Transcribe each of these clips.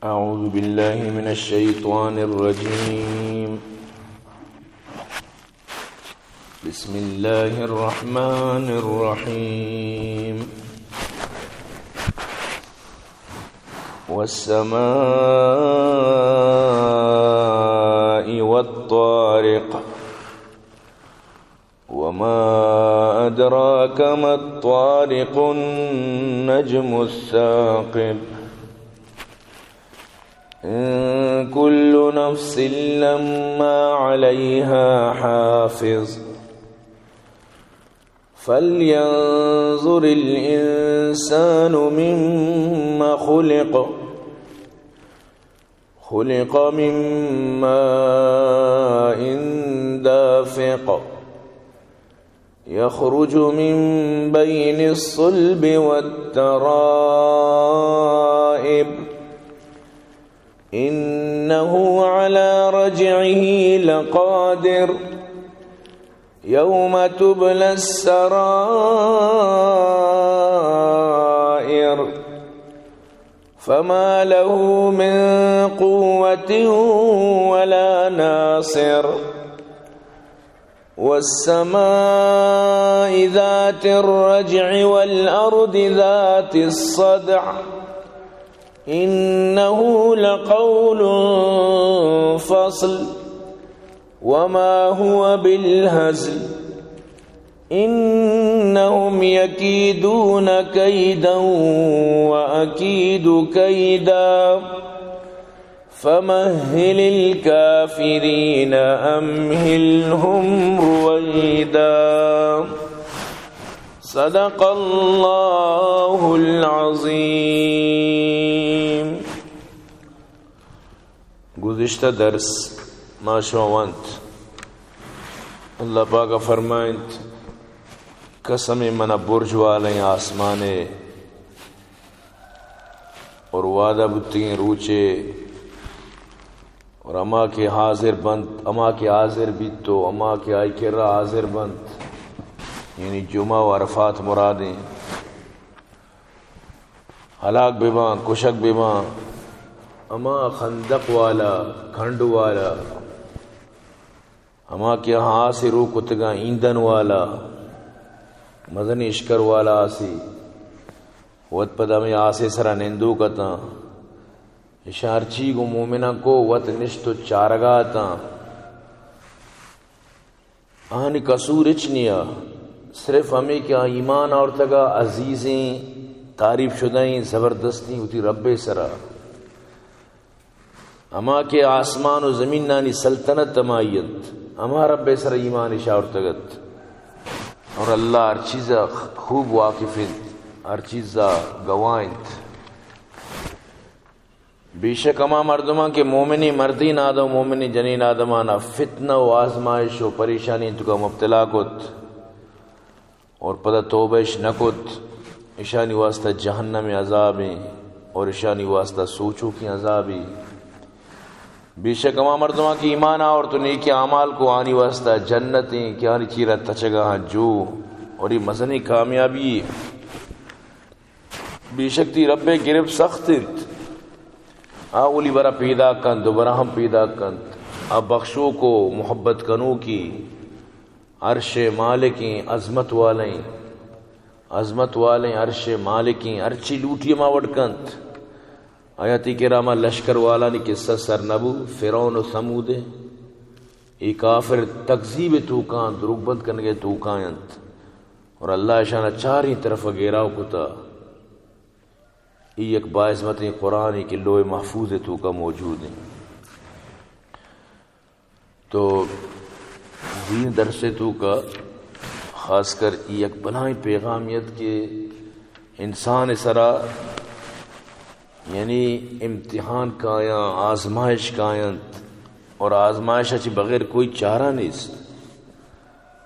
أعوذ بالله من الشيطان الرجيم. بسم الله الرحمن الرحيم. والسماء والطارق. وما أدراك ما الطارق. النجم الثاقب. إن كل نفس لما عليها حافظ. فلينظر الإنسان مم خلق. خلق من ماء دافق. يخرج من بين الصلب والترائب. إنه على رجعه لقادر. يوم تبلى السرائر. فما له من قوة ولا ناصر. والسماء ذات الرجع والأرض ذات الصدع. إنه لقول فصل. وما هو بالهزل. إنهم يكيدون كيدا وأكيد كيدا. فمهل الكافرين أمهلهم رويدا. صدق الله العظيم. گزشتہ درس ما شما ونت، اللہ پاک ءَ فرمائنت، قسم من برج والیں آسمانے اور وعدہ بوتگیں روچے اور ہما کہ حاضر بنت، ہما کہ حاضر بیت و ہما کہ آئی کرا حاضر بنت، یعنی جمعہ و عرفات مرادیں، ہلاک بباں، کشگ بباں، ہما خندق والا، کھنڈ والا، ہما کہ آسے رو کتگاں ایندھن والا، مزنیں اشکر والا آسے، وت پد ہمے آسے سرا نندوک اتاں۔ اشاں ہرچی گوں مومناں کو وت نشت و چارگا اتاں۔ آہانی قصور ہچ نیا، صرف ہمے کہ آ ایمان آورتگا، عزیزیں، تعریف شدہیں، زبردستیں وتی ربے سرا۔ ہما کہ آسمان و زمینانی سلطنت ہمائی انت، ہما ربے سرا ایمان اش آورتگ ات۔ اور اللہ ہر چیزا خوب واقف انت، ہر چیزا گواہ انت۔ بے شک ہما مردماں کہ مومنیں مردین آدم و مومنیں جنین آدمانا فتنہ و آزمائش و پریشانی توکا مبتلا کت اور پدا توبہ اش نہ کت، اشانی واسطہ جہنم عذابیں اور اشانی واسطہ سوچوکیں عذابے۔ بے شک ہما مردماں کہ ایمان آورت و نیکیں اعمال کو، آنی واسطہ جنتیں کہ آنی چیرا تچگا ہاں جو، اور یہ مزنیں کامیابی۔ بے شک تئی رب ءِ گرپ سخت انت۔ آ اولی برا پیداک کنت، دوبرا ہم پیداک کنت۔ آ بخشوک و محبت کنوکیں، عرش ءِ مالکیں، عظمت والیں، عظمت والیں، عرش ءِ مالکیں، ہرچی لوٹی ہما وڑ کنت۔ آیا تئی کرا ہما لشکر والانی قصہ سر نہ بو؟ فرعون و ثمود ءِ، اے کافر تکذیب ءِ توکاں، دروگ بند کنگ ءِ توکاں انت۔ اور اللہ اشانا چاریں طرف گھیراؤ کتا۔ ای یک باعظمتیں قرآنے کہ لوح محفوظ ءِ توکا موجود انت۔ تو دین درس ءِ توکا خاص کر ای یک بلائیں پیغامی ات کہ انسان ءِ سرا یعنی امتحان کایاں، آزمائش کاینت اور آزمائش ءَ چہ بغیر کوئی چارہ نیست۔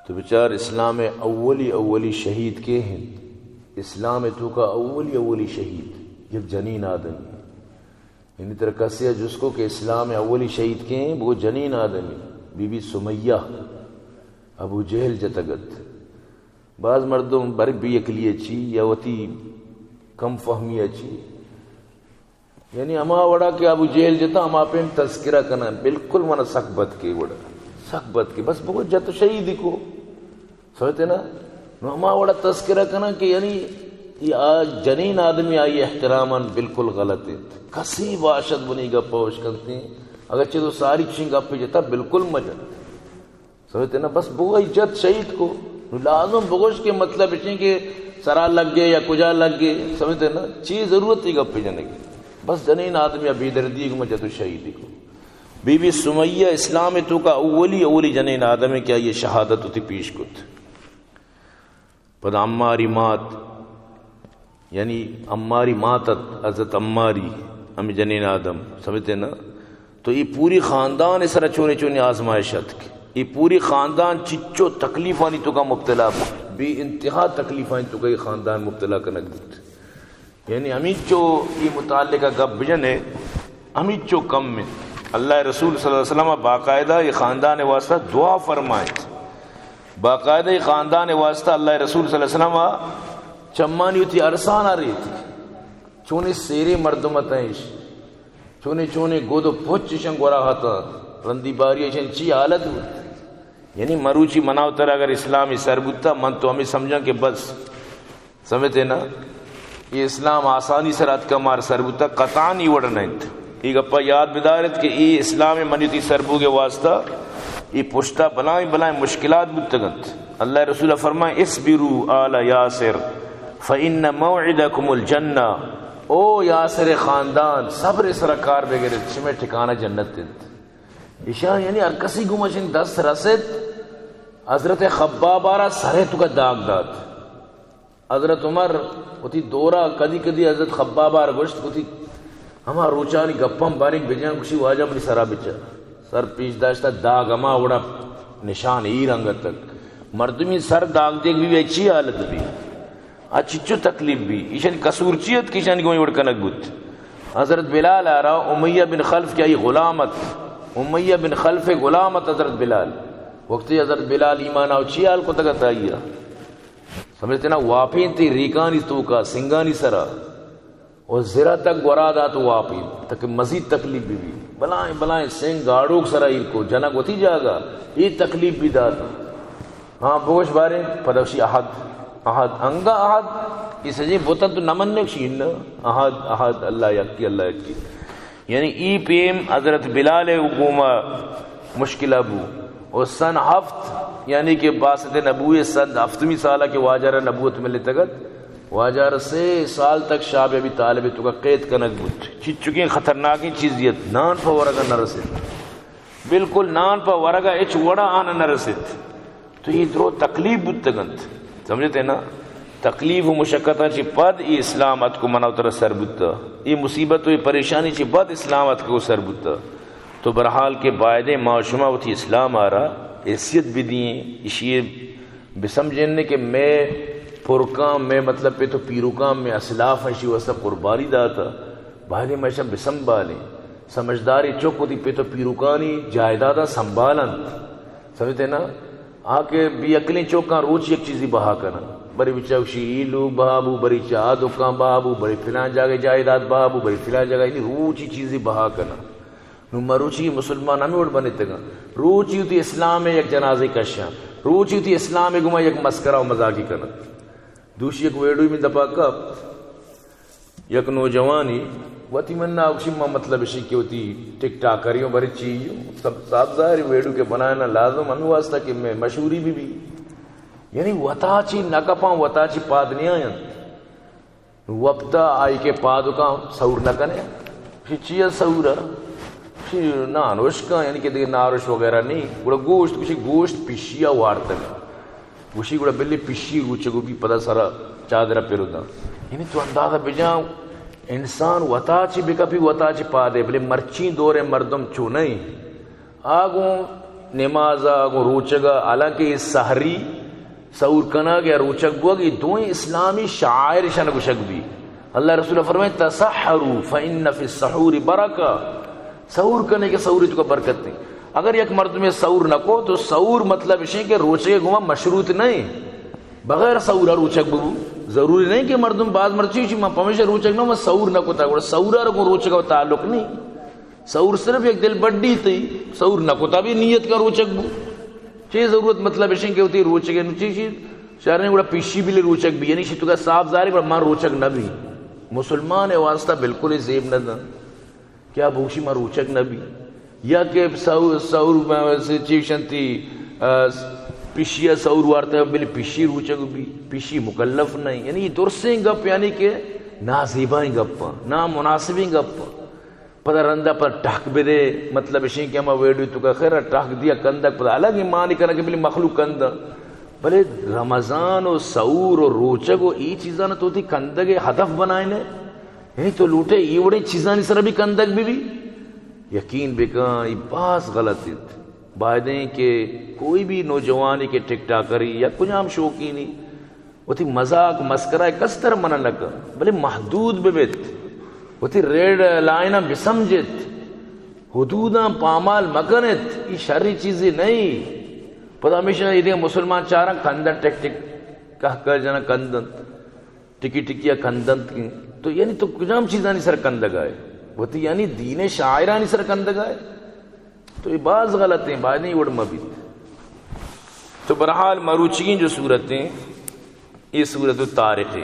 تو بچار، اسلام ءِ اولی، اولی شہید کے انت؟ اسلام ءِ توکا اولی، اولی شہید یک جنین آدمی۔ یعنی ترا کسے ءَ جست کو کہ اسلام ءِ اولی شہید کے انت؟ بگو جنین آدمی، بی بی سمیہ، ابو جہل جتگ ات۔ باز مردم بر بے عقلی ءَ چی یا وتی کم فہمی ءَ چی یعنی ہما وڑا کہ ابو جہل جتا، ہما پیم تذکرہ کناں، بالکل منا سک بد کے وڑا، سک بد کے، بس بگو جت شہید کو، سمجھتے نا؟ نو ہما وڑا تذکرہ کناں کہ یعنی یہ آ جنین آدمی آئی احتراماً بالکل غلط انت۔ کسی باشد منی گپ ہوش کنتے، اگرچہ تو ساری چشیں گپ جتا بالکل مجن۔ سمجھتے نا؟ بس بگو عزت شہید کو۔ نو لازم بگوش کہ مطلب اشیں کہ سرا لگ گئے یا کجا لگ گئے، سمجھتے نا؟ چی ضرورت تھی گپ جنے کی؟ بس جنین آدمی بے دردی کو، مجھے تو شہید کو۔ بی بی سمیہ اسلام تو کا اولی، اولی جنین آدم ہے کہ یہ شہادت ہوتی پیش کت۔ پدا عماری مات، یعنی عماری مات ات، حضرت عماری، ہمیں جنین آدم، سمجھتے نا؟ تو یہ پوری خاندان سر چونے چونے آزمائش ات کہ یہ پوری خاندان چچو تکلیفانی تو کا مبتلا بو، بے انتہا تکلیفانی تو کا یہ خاندان مبتلا کنک بوت۔ یعنی ہمیچو یہ متعلقہ گپ بجنے، ہمیچو کم میں۔ اللہ رسول صلی اللہ علیہ وسلم باقاعدہ یہ خاندان واسطہ دعا فرمائے۔ باقاعدہ یہ خاندان واسطہ اللہ رسول صلی اللہ علیہ وسلم چمانی ہوتی ارسان آ رہی تھی۔ چونے سیرے مردم اتنش، چونے چونے گود و پچ اشن گورا ہتا، رندی باری اشن چی حالت بوت۔ یعنی مروچی مناوتر اگر اسلامی سر بوتا، من تو ہمیں سمجھاں کہ بس سمجھتے نا؟ یہ اسلام آسانی سر اتکا مار سر بوتا، قطعاً ای وڑ نہ انت۔ یہ گپا یاد بدارت کہ یہ اسلام منیتی سر بوگے واسطہ یہ پشتا بلائیں بلائیں مشکلات بوتگنت۔ اللہ رسول فرمائے، "اصبروا آل یاسر فإن موعدکم الجنہ"، او یاسر خاندان، صبر سر کار بگرت، شمے ٹھکانہ جنت انت۔ ایشان یعنی ہر کسی گومشن دست رست، حضرت خباب آرا سرے تو کا داغ دات۔ حضرت عمر وتی دورا کدی کدی حضرت خباب آر گوشت، وتی ہما روچانی گپاں باریں بجاں، گوشی، "واجہ منی سرا بچا۔" سر پیش داشتا، داغ ہما وڑا نشان ای رنگ تک۔ مردمی سر داغ دیگ بھی، چی حالت بھی؟ آ چچو تکلیف بھی؟ ایشانی قصور چی ات کہ ایشانی گوئی وڑ کنگ بوت؟ حضرت بلال آرا امیہ بن خلف کہ آئی غلام ات، امیہ بن خلف غلام ات حضرت بلال۔ وقتی حضرت بلال ایمان آو، چی حال کتگ ات آئیا؟ سمجھتے نا؟ واپیں تی ریکانی توکا، سنگانی سرا، و زرا تک گورا دات واپیں، تاکہ مزید تکلیف بھی بھی۔ بلائیں بلائیں سنگ گاڑوک سرا ایر کو، جنگ وتی جاگا، یہ تکلیف بھی دات۔ ہاں، بگوش باریں، پدا وشی عہد، عہد، انگا عہد، یہ سجیں بوتن تو نمن نے شین، عہد، عہد، اللہ یکی، اللہ یکی۔ یعنی ای پیم حضرت بلال گوما مشکلہ بو۔ و سن ہفت، یعنی کہ بعثت نبوی سن ہفتمی سالہ کہ واجہ را نبوت ملتگت، واجہ را سے سال تک شاب ابی طالب تو کا قید کنگ بوت۔ چچکیں خطرناکیں چیزی ات، نان پہ ورگا نہ رسیت۔ بالکل نان پہ ورگا اچ وڑا آن نہ رسیت۔ تو یہ درو تکلیف بوتگنت۔ سمجھتے نا؟ تکلیف و مشقتاں چی پد یہ اسلام اتکو منا ترا سر بوتا۔ یہ مصیبت و یہ پریشانی چی پد اسلام اتکو سر بوتا۔ تو برحال کہ بایدیں ما و شما وتی اسلام آرا حیثیت بدییں، اشی بسمجھیں کہ میں پرکاں، میں مطلب پہ تو پیروکاں، میں اسلاف اشی واسطہ قربانی داتا۔ بایدیں ما اشاں بسنبھالیں۔ سمجھداریں چک وتی پت و پیروکانی جائیداداں سنبھالنت۔ سمجھتے نا؟ آ کہ بے عقلیں چکاں روچ یک چیزی بہا کناں۔ برے بچا گوشی ای لوگ بہا بو، برے چا آ دکان بہا بو، برے فلان جاگہ جائیداد بہا بو، برے فلان جاگہ، یعنی روچی چیزی بہا کناں۔ نو مروچی مسلمان ہمیں وڑ بنتگاں۔ روچی وتی اسلام یک جنازے کشاں۔ روچی وتی اسلام گما یک مسکرا و مزاقی کناں۔ دوشی یک ویڈیو من دپا کپت۔ یک نوجوانی وتی من ناکشی، ما مطلب اشی کہ وتی ٹک ٹاکریوں برے چی، سب صاحب ظاہر ویڈیو کے بنانا لازم ہمیں واسطہ کہ میں مشہوری بھی بھی۔ یعنی وتا چی نہ کپاں، وتا چی پاد نہیں آیاں۔ وپتا آئی کے پاد کاں سور نہ کنے۔ چی چی سور؟ چی نانوش کاں، یعنی کہ دیگه ناروش وغیرہ نہیں۔ گڑا گوشت، کشی گوشت پیشیا وارتگ۔ گوشی گڑا بلے پشی روچگ و بی پدا سرا چادر ء پر داں۔ یعنی تو اندازہ بجاں، انسان وتا چی بکپی، وتا چی پادے، بلے مرچی دور ء مردم چو نہ انت۔ آ گوں نماز ء، آ گوں روچگ ء، حالانکہ اے سحری سحور کنگ یا روچگ بوگ، اے دوئیں اسلامی شعائر اشان گوشگ بی۔ اللہ رسول فرمائے، "تسحروا فإن في السحور برکہ"، سحور کنے کہ سحور تو کا برکت ہے۔ اگر یک مردمے سحور نہ کو تو سحور مطلب اشیں کہ روچگ گما مشروط نہیں، بغیر سحور روچگ ببو، ضروری نہیں کہ مردم، باز مرد چی، من پمیشہ روچگ نہ، من سحور نہ کتا، گڑا سحور ءَ را گوں روچگ ءَ تعلق نہیں۔ سحور صرف یک دل بڈی تئی، سحور نہ کتا بھی نیت کا روچگ بو۔ چی ضرورت؟ مطلب اشیں کہ وتی روچگ ءَ نو چی چی شریں، گڑا پیشی بلے روچگ بی، یعنی شی تو کا صاف ظاہر ہے، گڑا من روچگ نہ بی۔ مسلمان ءِ واسطہ بالکل ہی زیب نہ دن۔ کیا بوشی ما روچگ نہ بی؟ یا کہ سحور، سحور چی شنتی، آ، پشی ءَ سحور وارتہ، بلے پشی روچگ بی، پشی مکلف نہیں۔ یعنی یہ درسیں گپ، یعنی کہ نازیبائیں گپ، نامناسبیں گپ۔ پدا رندا پر ٹہک بدے، مطلب اشیں کہ ہما ویڈیو تو کا خیر ٹہک دیا کندگ، پدا الگ ایمان کنا کہ بلے مخلوق کندہ۔ بلے رمضان و سحور و روچگ و ای چیزاں تو تی کندگ ہدف بنائنے۔ یعنی تو لوٹے ای وڑیں چیزانی سر بھی کندگ بھی بھی؟ یقین بکن، ای باز غلط انت۔ بایدیں کہ کوئی بھی نوجوانے کہ ٹک ٹاکری یا کجام شوقینی وتی مذاق مسکرا کستر منع نہ کن، بلے محدود ببیت، وتی ریڈ لائناں بسمجت، حدوداں پامال مکنت، ای شری چیزی نہیں۔ پدا ہمیشہ ایدے مسلمان چاراں کندن ٹک ٹک، کہہ کہہ جنا کندن۔ ٹکی ٹکی ءَ کندنت کہ تو، یعنی تو کجام چیزانی سر کندگ ءَ ئے؟ وتی یعنی دین ءِ شاعرانی سر کندگ ءَ ئے؟ تو یہ باز غلط ہیں، باید نہیں وڑ مہ بیت۔ تو بہرحال مروچیگیں جو سورتیں، یہ سورۃ الطارق ہے۔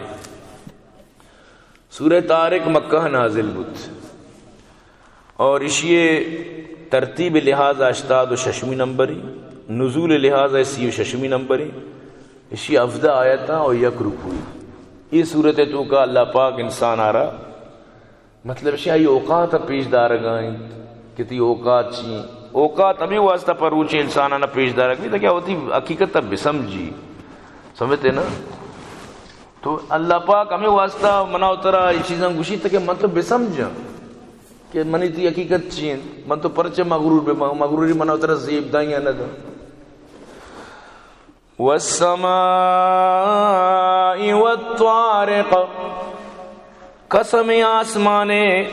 سورہ طارق مکہ نازل بوت۔ اور اشی ترتیب لحاظ ہشتاد و ششمی نمبری، نزول لحاظ سی و ششمی نمبری، اشی ہفدہ آیتاں اور یک رکوعی۔ ای صورت تو کا اللہ پاک انسان آرا، مطلب اشی آئی اوقات پیش دارگا انت کہ تی اوقات چی؟ اوقات ہمیں واسطہ پر روچے انسانانا پیش دارگ نہیں، تاکہ وتی حقیقت بسمجھی۔ سمجھتے نا؟ تو اللہ پاک ہمیں واسطہ منا و ترا یہ چیزاں گوشی تاکہ من تو بسمجھاں کہ منی تی حقیقت چی انت، من تو پرچہ مغرور بہ، مغروری منا و ترا زیب دائیں یا نہ داں۔ والسماء والطارق، قسم آسمانے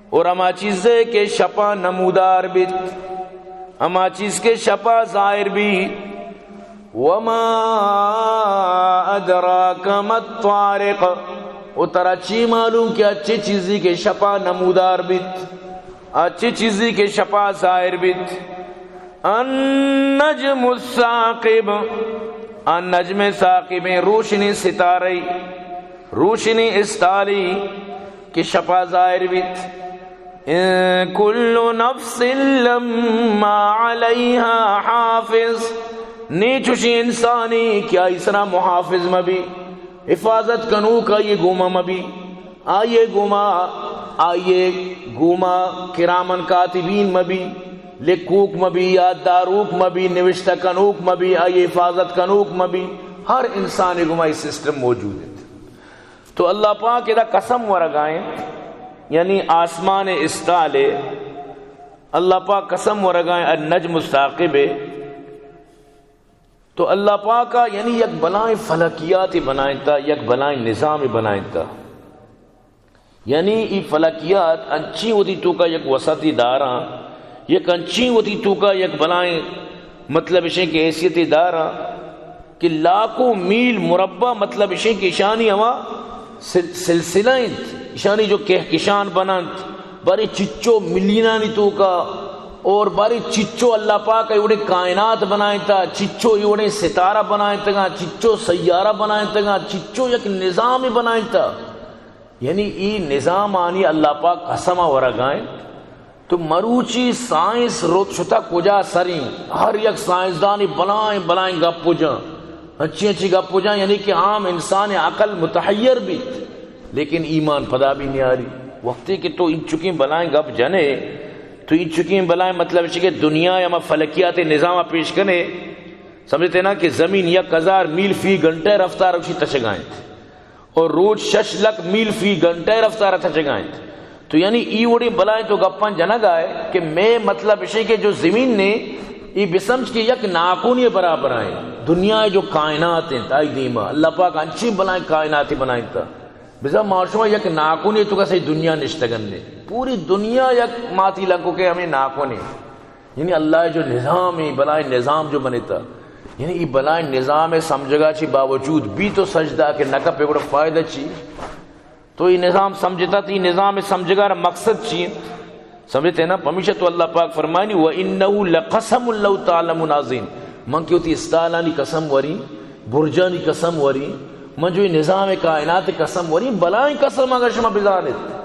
اور ہما چیزے کہ شپا نمودار بیت، ہما چیز کہ شپا ظاہر بی۔ وما ادراک ما الطارق، و ترا چی معلوم کہ اچے چیزی کہ شپا نمودار بیت، اچے چیزی کہ شپا ظاہر بیت۔ النجم الثاقب، النجم ثاقب، روشنی ستارے، روشنی استالی کہ شپا ظاہر بیت۔ ان کل نفس لما علیہا حافظ، نی چوشی انسانی کہ آئی سرا محافظ مبی، حفاظت کنوک آئی گوما مبی، آئی گوما، آئی گوما کرامن کاتبین مبی، لکوک مبی، یادداروک مبی، نوشتہ کنوک مبی، آئی حفاظت کنوک مبی، ہر انسانی گوما یہ سسٹم موجود ہے۔ تو اللہ پاک ادا قسم ورگا انت، یعنی آسمان استالے، اللہ پاک قسم ورگا انت، النجم الثاقب ہے۔ تو اللہ پاکا یعنی یک بلائیں فلکیاتے بنائینتا، یک بلائیں نظامے بنائینتا۔ یعنی ای فلکیات انچیں وتی توکا یک وسعتی داراں، یک انچیں وتی توکا یک بلائیں، مطلب اشیں کہ حیثیتے داراں کہ لاکھوں میل مربع، مطلب اشیں کہ اشانی ہما سل-، سلسلہ انت، اشانی جو کہکشان بننت، بارے چچو ملینانی توکا، اور بارے چچو اللہ پاک ای وڑیں کائنات بنائینتا، چچو ای وڑیں ستارہ بنائینتگاں، چچو سیارہ بنائینتگاں، چچو یک نظامے بنائینتا۔ یعنی ای نظامانی اللہ پاک قسم ورگا انت۔ تو مروچی سائنس روت شتا کجا سریں، ہر یک سائنسدانی بلائیں بلائیں گپ جاں، انچی انچی گپ جاں، یعنی کہ عام انسان عقل متحیر بیت، لیکن ایمان پدا بھی نیاری۔ وقتی کہ تو انچکیں بلائیں گپ جنے، تو انچکیں بلائیں، مطلب چی کہ دنیا یا ما فلکیات نظام پیش کنے، سمجھتے نا کہ زمین یک ہزار میل فی گھنٹہ رفتار اسی تچگا انت۔ اور روچ شش لکھ میل فی گھنٹہ رفتار ء تچگا انت۔ تو یعنی ای وڑیں بلائیں تو گپاں جنگا ئے کہ مئے مطلب اشیں کہ جو زمین نے ای بسمجھ کہ یک ناکونے برابر آئیں۔ دنیا ء جو کائنات انت آئی دیما اللہ پاک انچیں بلائیں کائناتے بنائینتا۔ بزاں ما شما یک ناکونے تو کسے دنیا نشتگن نے۔ پوری دنیا یک ماتی لنکو کے ہمیں ناکونے۔ یعنی اللہ ء جو نظام ہے، بلائیں نظام جو بنیتا، یعنی ای بلائیں نظام سمجھگا چی باوجود بھی تو سجدہ کہ نہ کپے، گڑا فائدہ چی؟ تو ای نظام سمجھتا، تو ای نظام سمجھگا را مقصد چی انت؟ سمجھتے نا؟ پمیشا تو اللہ پاک فرمانی، "وَإِنَّهُ لَقَسَمٌ لَوْ تَعْلَمُونَ عَظِيمٌ"، من کہ وتی استالانی قسم وری، برجانی قسم وری، من جو ای نظام کائنات قسم وری، بلائیں قسم اگر شما بزانت،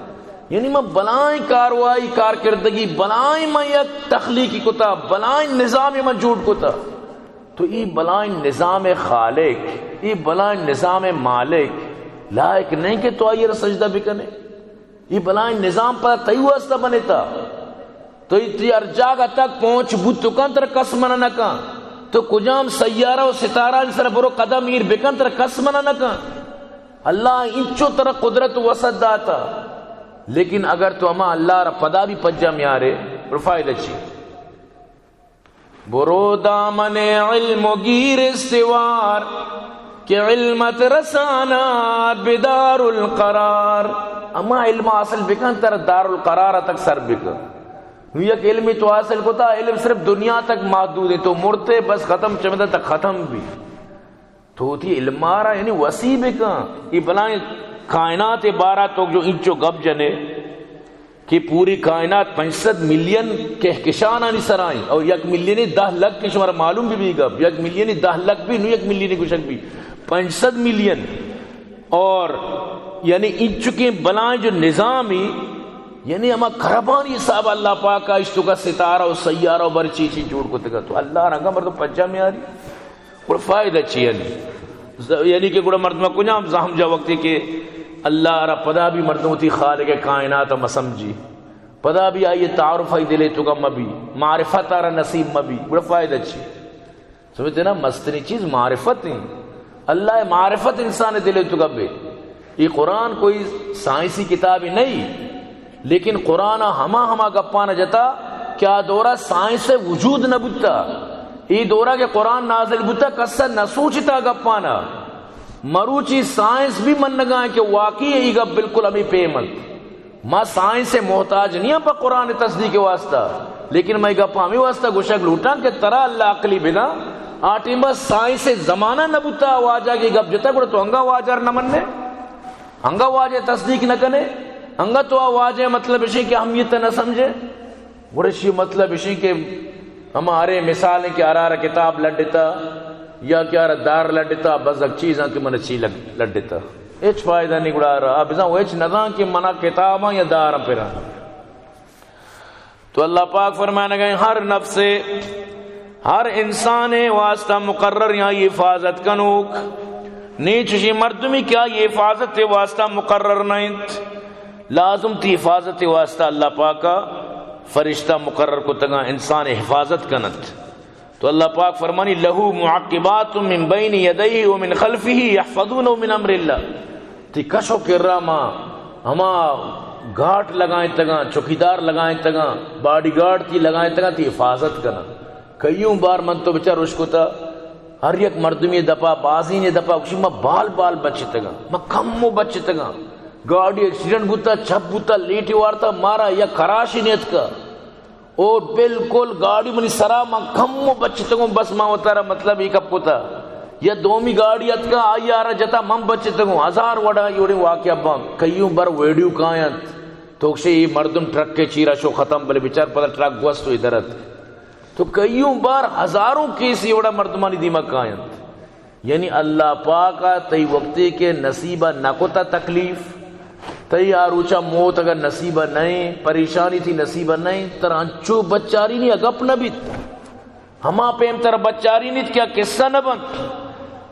یعنی من بلائیں کاروائی، کارکردگی، بلائیں من یک تخلیقی کتا، بلائیں نظام من جوڑ کتا۔ تو ای بلائیں نظام خالق، ای بلائیں نظام مالک لائق نہیں کہ تو آئی را سجدہ بکنے۔ ای بلائیں نظام پر تئی واسطہ بنتا۔ تو ای، تئی ہر جاگہ تک پہنچ بوت کن، تر کس منع نہ کن۔ تو کجام سیارہ و ستارہ سر برو قدم ایر بکن، تر کس منع نہ کن۔ اللہ انچو تر قدرت و وسعت داتا۔ لیکن اگر تو اما اللہ را پدا بھی پجا میارے، پر فائدہ چی؟ برو دامن علم و گیر استوار، کہ علمت رسانات بدار القرار۔ اما علم حاصل بکن، تر دار القرار تک سر بکن۔ نو یک علمی تو حاصل کتا، علم صرف دنیا تک محدود ہے، تو مرتے بس ختم، چمدا تک ختم بھی۔ تو وتی علم ء را یعنی وسیع بکن۔ ای بلائیں کائنات بارہ تو جو انچو گپ جنے کہ پوری کائنات پنچ سد ملین کہکشانانی سرائیں اور یک ملین دہ لکھ کہ شمارا معلوم بھی بھی گپ، یک ملین دہ لکھ بھی نو، یک ملین گوشک بھی، پنچ سد ملین۔ اور یعنی انچکیں بلائیں جو نظامی، یعنی ہما کربانی حساب اللہ پاک اشتو کا ستارہ و سیارہ و بر چی چی جوڑ کتگا، تو اللہ رنگا مردم پجا میاری۔ گڑا فائدہ چی یعنی؟ ز-، یعنی کہ گڑا مردم کجام زحم جا وقتی کہ اللہ را پدا بھی مردم وتی خالق کائنات مسمجھی، پدا بھی آئی تعارف آئی دلے تو کا مبی، معرفت آرا نصیب مبی، گڑا فائدہ چی؟ سمجھتے نا؟ مستری چیز معرفت ہیں۔ اللہ معرفت انسان دلے تو کا بے۔ یہ قرآن کوئی سائنسی کتابی نہیں۔ لیکن قرآن ء ہما ہما گپاں جتا کہ آ دورا سائنس ء وجود نہ بوتا۔ ای دورا کہ قرآن نازل بوتا، کس ء نہ سوچتا گپاں۔ مروچی سائنس بھی منگا ہے کہ واقعی ای گپ بالکل ہمیں پیم انت۔ ما سائنس ء محتاج نہیں ہاں پہ قرآن تصدیق واسطہ، لیکن میں گپ ہمیں واسطہ گوشگ لوٹاں کہ ترا اللہ عقلی بدا، آ ٹیم بس سائنس ء زمانہ نہ بوتا، واجہ کی گپ جتا، گڑا تو انگا واجہ نہ مننے۔ انگا واجہ تصدیق نہ کنے، انگا تو آ واجہ مطلب اشی کہ اہمیت نہ سمجھے۔ گڑا اشی مطلب اشی کہ ہما ہرے مثال ہیں کہ ہرا ہرا کتاب لڈتا یا کہ ہرا دار لڈتا، بزگ چیزاں کہ من چی لگ-، لڈتا۔ ہچ فائدہ نہیں گڑا ہرا، آ بزاں ہچ نزان کہ منا کتاباں یا داراں پراں۔ تو اللہ پاک فرمانگا ہیں، ہر نفس، ہر انسان واسطہ مقرر یا یہ حفاظت کنوک۔ نی چشی مردمی کیا یہ حفاظت واسطہ مقرر نہ انت۔ لازم تی حفاظت واسطہ اللہ پاکا فرشتہ مقرر کتگا انسان حفاظت کنت۔ تو اللہ پاک فرمانی، "لہ معقبات من بین یدیہ و من خلفہ یحفظونہ من امر اللہ۔" تی کش و کرا ما ہما گارڈ لگائیں تگاں، چوکیدار لگائیں تگاں، باڈی گارڈ تی لگائیں تگاں، تی حفاظت کناں۔ کئیوں بار من تو بچار اشکتا، ہر یک مردمی دپا، بازین دپا، گوشی ما بال بال بچتگاں، ما کمو بچتگاں۔ گاڑی ایکسیڈنٹ بوتا، چپ بوتا، لیٹی وارتا، مارا یک کراشی نیتکا۔ او بالکل گاڑی منی سرا، من کمو بچتگوں، بس من وتارا مطلب ای کپ کتا۔ یا دومی گاڑی اتکا، آئی آرا جتا، من بچتگوں۔ ہزار وڑا ایوڑیں واقعہ باں۔ کئیوں بر ویڈیو کاینت، تو گشے ای مردم ٹرک کے چیرا شو ختم، بلے بچار پدا ٹرک گوست و ادرت۔ تو کئیوں بار ہزاروں کیس ایوڑا مردمانی دیما کاینت۔ یعنی اللہ پاک ء تئی وقتی کہ نصیب ء نہ کتا تکلیف، تئی آ روچا موت اگر نصیب ء نہ ایں، پریشانی تئی نصیب ء نہ ایں، ترا انچو بچاری نی اگپ نہ بیت۔ ہما پیم ترا بچاری نیت کہ آ قصہ نہ بنت۔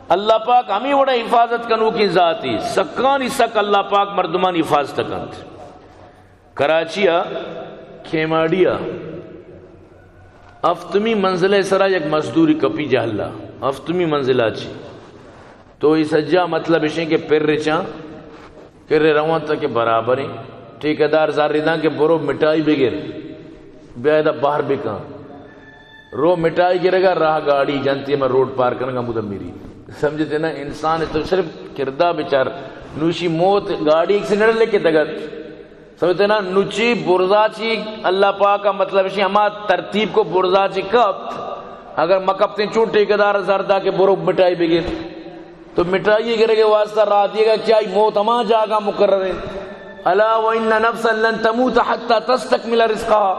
اللہ پاک ہمیں وڑا حفاظت کنوکیں ذاتی، سکانی سک اللہ پاک مردمانی حفاظت کنت۔ کراچی ء کھیماڑی ء ہفتمی منزل ء سرا یک مزدوری کپی جہلا، ہفتمی منزل ء چی۔ تو ای سجا مطلب اشیں کہ پر رچاں، پر روان تا کہ برابریں۔ ٹھیکیدار زاری داں کہ برو مٹائی بگر، بیا ادا بہر بکن۔ رو مٹائی گرگا، راہ گاڑی جنتی، میں روڈ پار کنگا، مدہ میری۔ سمجھتے نا؟ انسان تو صرف کردہ بچار، نوشی موت گاڑی ایکسیڈنٹ لے کے دگت۔ سمجھتے نا؟ نوچی برزا چی اللہ پاک کا مطلب شی ہما ترتیب کو برزا چی کپت، اگر مکپتیں چون ٹھیکیدار زردا کہ برو مٹائی بگر، تو مٹائی گرگ واسطہ راہ دیگا کہ آئی موت ہما جاگہ مقرر ہے۔ الا وان نفسا لن تموت حتی تستکمل رزقها۔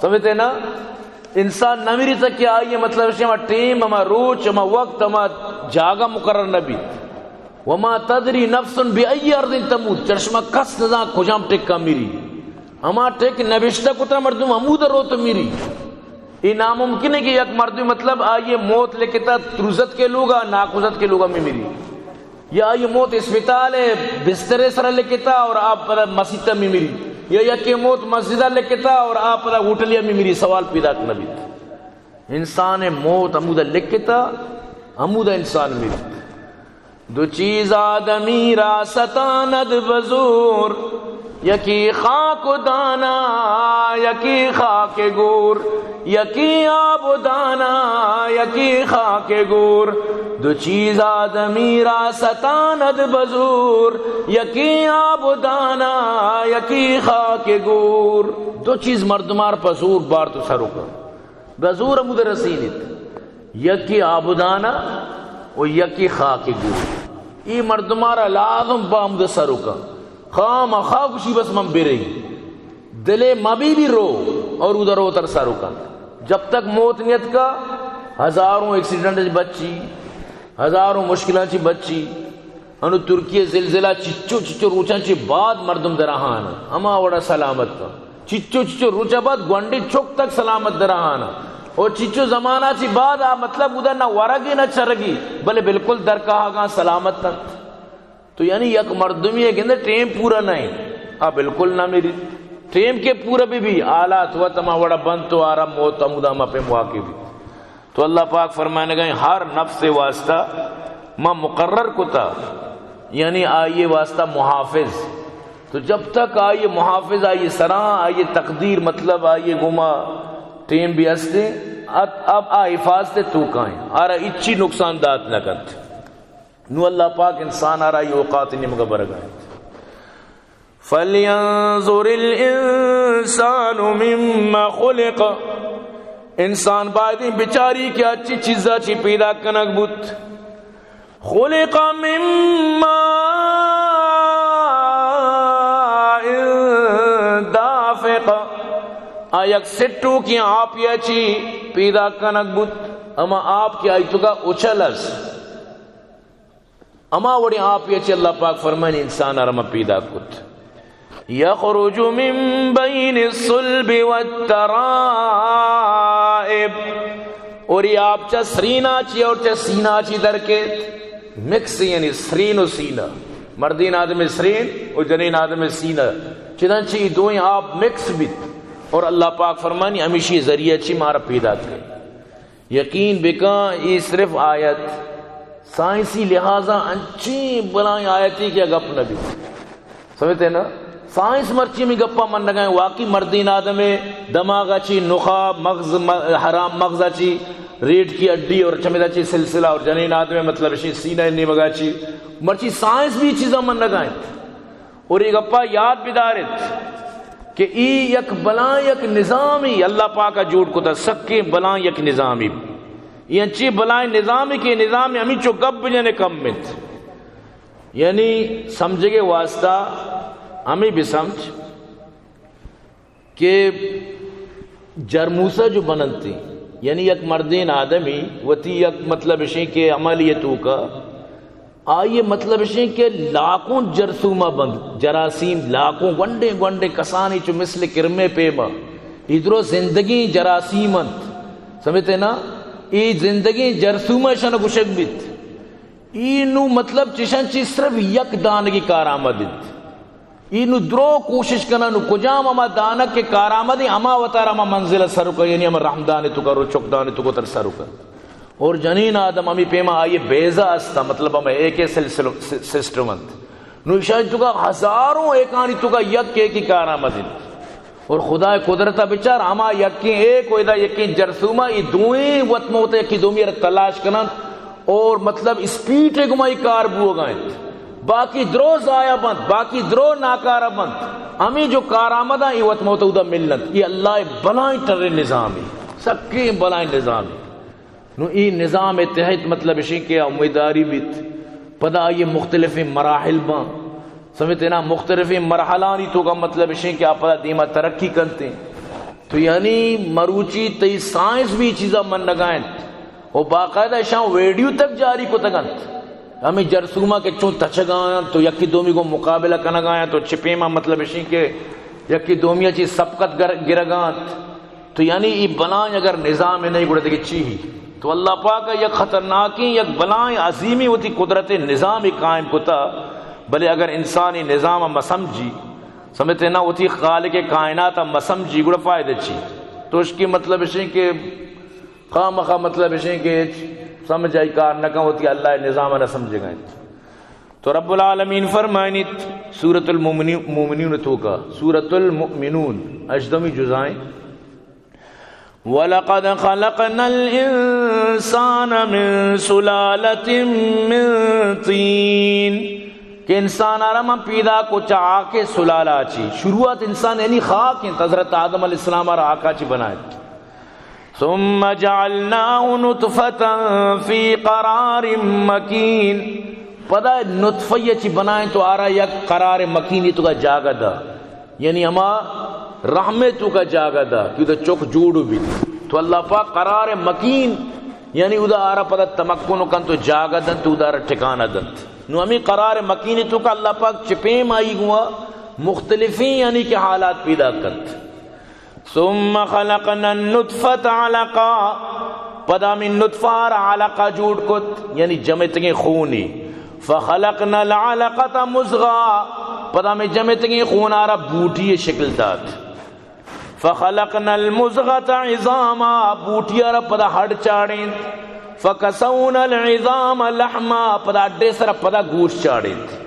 سمجھتے نا؟ انسان نہ مری تک کہ آئی مطلب شے ہما ٹیم، ہما روچ، ہما وقت، ہما جاگہ مقرر نہ بیت۔ وما تدری نفس بأی ارض تموت، چرشما کس نزان کجام ٹکا مری۔ ہما ٹک نبشتہ کتا مردم ہمود روت مری۔ اے ناممکن ہے کہ یک مردم مطلب آئی موت لکھتا تروزت کے لوگا، ناکوزت کے لوگا میں مری۔ یا آئی موت اسپتال ہے، بسترے سر لکھتا اور آپ پدا مسیت میں مری۔ یا یکے موت مسجد لکھتا اور آپ پدا ہوٹلیا میں مری، سوال پیدا نہ بیت۔ انسان موت ہمودا لکھتا، ہمودا انسان مریت۔ دو چیز آدمی را ستاند بزور، یکی خاک و دانا، یکی خاک گور، یکی آب و دانا، یکی خاک گور۔ دو چیز آدمی را ستاند بزور، یکی آب و دانا، یکی خاک گور۔ دو چیز مردمار پہ زور بارت و سر و کن۔ بزور ہمود رسینیت، یکی آبدانا و یکی خاک گور۔ ای مردمارا لازم با ہمود سر و کن۔ خام خواہ گوشی بس من برئی۔ دلے مبی بھی رو اور ادھر اوتر سر و کن۔ جب تک موت نیت کا، ہزاروں ایکسیڈنٹ بچی، ہزاروں مشکلات چی بچی۔ انو ترکیہ زلزلہ چچو چچو روچاں چی بعد مردم دراہان، ہما وڑا سلامت تھا۔ چچو چچو روچا بعد گونڈی چک تک سلامت دراہان۔ او چچو زمانہ چی بعد آ مطلب ادا نہ ورگی نہ چرگی، بلے بالکل درکاہگاں سلامت تھا۔ تو یعنی یک مردمی ہے کہ ٹیم پورا نہیں، آ بالکل نہ میری۔ ٹیم کے پورا بھی بھی حالات ہوا تما وڑا بند تو آرام موت ہمودا ہما پہ واقع بھی۔ تو اللہ پاک فرمانے گئے، ہر نفس واسطہ ما مقرر کتا، یعنی آئیے واسطہ محافظ۔ تو جب تک آئیے محافظ، آئیے سرا، آئیے تقدیر، مطلب آئیے گما ٹیم بھی ہستے، ات-، اب آ حفاظت تو کائیں، آرا اچھی نقصان دات نہ کنت۔ نو اللہ پاک انسان آرا ای اوقات نیمگا برگائیں۔ فلینظر الانسان مما خلق۔ انسان بایدیں بچاری کہ اچی چیزا چی پیدا کنگ بوت۔ خلق من ماء دافق۔ آ یک سٹوکیں آپیا چی پیدا کنگ بوت۔ اما آپ کہ آئی توکا اچل است۔ اما وڑیں آپے چہ اللہ پاک فرمانی انسان ء را ما پیدا کت۔ یخرج من بین الصلب والترائب۔ اور یہ آپ چہ سرینا چی اور چہ سینا چی در کے مکس، یعنی سرین و سینہ، مردین آدم سرین و جنین آدم سینہ، چدن چی دوئیں آپ مکس بیت۔ اور اللہ پاک فرمانی ہمیشی ذریعہ چی مارا پیدا کرے۔ یقین بکن، اے صرف آیت سائنسی لحاظا انچیں بلائیں آیتی کہ گپ نہ بیت۔ سمجھتے نا؟ سائنس مرچی میں گپا من نگائیں، واقعی مردین آدم دماغا چی نخا مغز، م-، حرام مغزا چی ریڈ کی ہڈی اور چمیدا چی سلسلہ اور جنین آدم مطلب شی سینہ نیمگا چی مرچی سائنس بھی چیزا من نگائیں۔ اور یہ گپا یاد بدارت کہ ای یک بلائیں یک نظامی اللہ پاکا جوڑ کتا، سکیں بلائیں یک نظامی۔ یہ انچی بلائیں نظامی کہ نظام ہمیں چو گپ بجنے کم انت۔ یعنی سمجھگے واسطہ ہمیں بھی سمجھ کہ جرموسہ جو بننتی، یعنی یک مردین آدمی وتی یک مطلب اشیں کہ عملیہ توکا آئی مطلب اشیں کہ لاکھوں جرثومہ بند، جراثیم، لاکھوں گونڈیں گونڈیں کسانی چو مثل کرمے پیما ادرو زندگی جراثیم انت۔ سمجھتے نا؟ ای زندگی جرثومہ اشان گوشگ بیت۔ ای نو مطلب چشان چی صرف یک دانگی کارآمد انت۔ ای نو درو کوشش کنن، نو کجام ہما دانگ کہ کارآمد ہیں، ہما وتارا ہما منزل سر کن، یعنی ہما رحمدان تو کرو، چکدان تو کو تر سر کن۔ اور جنین آدم ہمی پیما آئی بیزہ استا، مطلب ہما ایک سلسلہ س-، سسٹم انت۔ نو ایشان تو کا ہزاروں ایکانی تو کا یک ایک ہی کارآمد انت۔ اور خدا قدرت بچار، ہما یکیں ایک و ادا یکیں جرثومہ، ای دوئیں وت موت یکی دومی را تلاش کنن اور مطلب اسپیڈ گمائی کار بوگا انت۔ باقی درو ضائع بنت، باقی درو ناکارہ بنت۔ ہمیں جو کارآمداں ای وت موت اودا ملنت۔ ای اللہ بلائیں ٹرے نظامی، سکیں بلائیں نظامی۔ نو ای نظام تحت مطلب اشیں کہ امیداری بیت، پدا آئی مختلفیں مراحل باں، سمجھتے نا، مختلفیں مرحلانی توکا مطلب اشیں کہ آ پدا دیما ترقی کنتے۔ تو یعنی مروچی تئی سائنس بھی چیزا من نگائنت و باقاعدہ اشاں ویڈیو تک جاری کتگ انت۔ ہمیں جرثومہ کہ چون تچگا انت تو یکی دومی کو مقابلہ کنگا انت تو چپیما مطلب اشیں کہ یکی دومی چی سبقت گر-، گرگا انت۔ تو یعنی ای بلائیں اگر نظام نہیں گڑا دگہ چی ہی؟ تو اللہ پاک یک خطرناکیں، یک بلائیں عظیمی وتی قدرت نظام قائم کتا، بلے اگر انسانی نظام مسمجھی، سمجھتے نا، وتی خالق کائنات مسمجھی گڑا فائدہ چی؟ تو اس کی مطلب اشیں کہ خامخا مطلب اشیں کہ ہچ سمجھ آئی کار نہ کن، وتی اللہ نظام نہ سمجھے گئے۔ تو رب العالمین فرمائنیت سورۃ المؤمنین، مومنین توکا، سورۃ المؤمنون، اژدمی جزائیں، وَلَقَدْ خَلَقْنَا الْإِنسَانَ مِنْ سُلَالَةٍ مِنْ طِينٍ، کہ انسان آرا من پیدا کو چہ آکے سلالہ چی۔ شروعات انسان یعنی خاک انت، حضرت آدم علیہ السلام آرا آکا چی بنائے۔ ثم جعلناه نطفة في قرار مكين، پدا نطفہ چی بنائیں تو آرا یک قرار مکینی توکا جاگہ دا، یعنی ہما رحم توکا جاگہ دا کہ دا چک جوڑ بیت۔ تو اللہ پاک قرار مکین، یعنی ادا آرا پدا تمکن کن تو جاگہ دنت، ادا آرا ٹھکانہ دنت۔ نو ہمیں قرار مکینی توکا اللہ پاک چپیم آئی گوا مختلفیں یعنی کہ حالات پیدا کنت۔ ثم خلقنا النطفة علقة، پدا ہمیں نطفہ را علقہ جوڑ کت، یعنی جمتگیں خونے۔ فخلقنا العلقة مضغة، پدا ہمیں جمتگیں خونا را بوٹی شکل دات۔ فخلقنا المضغة عظاما، بوٹی را پدا ہڈ چاڑینت۔ فکسونا العظام لحما، پدا ہڈے سرا پدا گوشت چاڑینت۔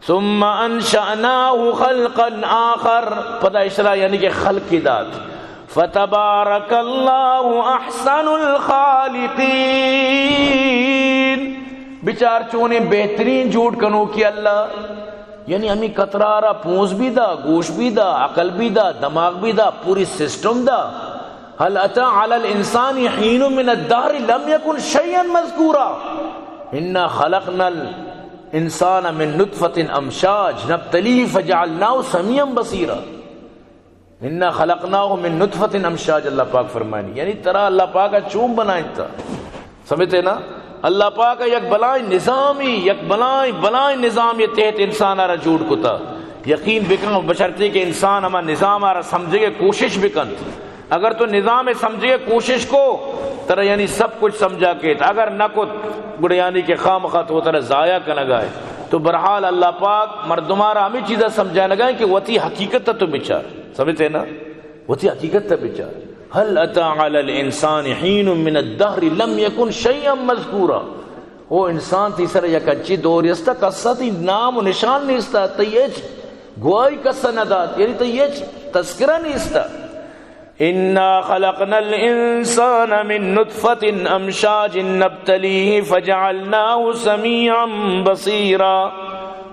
ثم انشأناه خلقا آخر، پدا اشرا یعنی کہ خلقی دات۔ فتبارک اللہ احسن الخالقین، بچار چونیں بہترین جوڑ کنوکی اللہ، یعنی ہمیں قطرہ را پونز بھی دا، گوش بھی دا، عقل بھی دا، دماغ بھی دا، پوری سسٹم دا۔ هل أتى على الإنسان حين من الدهر لم يكن شيئا مذكورا. إنا خلقنا الإنسان من نطفة أمشاج نبتليه فجعلناه سميعا بصيرا. إنا خلقناه من نطفة أمشاج، اللہ پاک فرمانی، یعنی ترا اللہ پاک چون بنائیں تا؟ سمجھتے نا؟ اللہ پاک یک بلائیں نظامی، یک بلائیں، بلائیں نظام یہ تحت انسان آرا جوڑ کتا۔ یقین بکن، بشرطی کہ انسان ہما نظام آرا سمجھے کوشش بکنت۔ اگر تو نظام سمجھے کوشش کو، ترا یعنی سب کچھ سمجھا کیت۔ اگر نہ کت، گڑا یعنی کہ خامخا تو ترا ضائع کنگا ہے۔ تو بہرحال اللہ پاک مردمارا ہمیں چیزا سمجھانگا ہے کہ وتی حقیقت تو بچار۔ سمجھتے نا؟ وتی حقیقت تا بچار۔ هل أتى على الإنسان حين من الدهر لم يكن شيئا مذكورا. او انسان، تئی سر یک انچی دور است، کسا تئی نام و نشان نیست، تئی ہچ گواہی کسا نہ دات، یعنی تئی ہچ تذکرہ نیست۔ إنا خلقنا الإنسان من نطفة أمشاج نبتليه فجعلناه سميعا بصيرا.